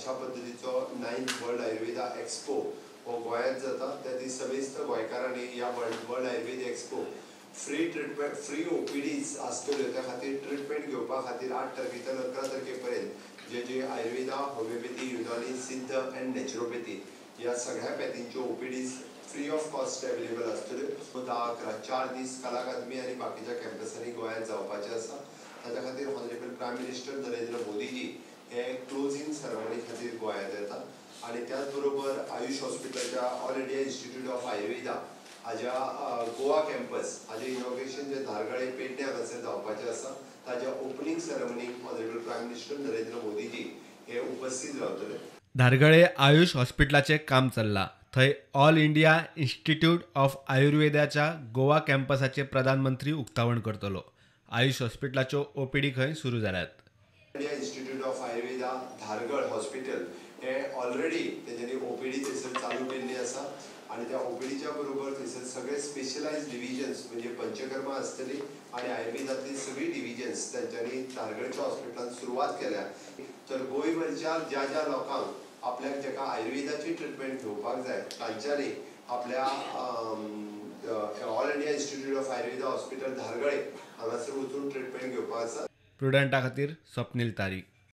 अशा पद्दतीचो 9th world Ayurveda expo हो गोंयांत जाता. त्या दीस समेस्त गोंयकारांनी ह्या world Ayurveda expo free treatment, free OPDs आसतल्यो. त्या खातीर ट्रिटमेंट घेवपा खातीर 8 तारखेच्यान 11 तारखे पर्यंत जे जे आयुर्वेदा, होमिओपॅथी, युनानी, सिद्ध अँड नॅचरोपॅथी ह्या सगळ्या पॅथींच्यो OPDs free of cost available आसतल्यो. 10, 11, 4 दीस कला अकादमी आनी बाकीच्या कॅम्पसांनी गोंयांत जावपाचें आसा. ताच्या खातीर honourable prime minister Narendra Modiji हे क्लोजींग सेरेमनी खातीर गोंयांत येता आनी त्याच बरोबर आयुष हॉस्पिटलाच्या all India institute of Ayurveda हाज्या गोवा कॅम्पस हाजें इनॉग्रेशन जे धारगळे पेडणे हांगासर जावपाचें आसा ताज्या ओपनींग सेरेमनीक honourable prime minister Narendra Modiji हे उपस्थित रावतले. धारगळे आयुष हॉस्पिटलाचें काम चल्लां. थंय ऑल इंडिया इन्स्टिट्यूट ऑफ आयुर्वेदाच्या गोवा कॅम्पसाचें प्रधानमंत्री उक्तावण करतलो. आयुष हॉस्पिटलाच्यो ओपीडी खंय सुरू जाल्यात. India institute of Ayurveda Dhargal hospital हे ऑलरेडी तेंच्यांनी ओपीडी थंयसर चालू केल्ली आसा आनी त्या ओपीडीच्या बरोबर थंयसर सगळे स्पेशलायज डिविजन्स म्हणजे पंचकर्मा आसतली आनी आयुर्वेदांतली सगळी डिविजन्स तेंच्यांनी धारगळच्या हॉस्पिटलान सुरवात केल्या. तर गोंयभरच्या ज्या ज्या लोकांक आपल्याक जाका आयुर्वेदाची ट्रिटमेंट घेवपाक जाय तांच्यांनी आपल्या all India institute of Ayurveda hospital धारगळे हांगासर वचून ट्रिटमेंट घेवपाक आसा. प्रुडंटा खातीर स्वप्नील तारी.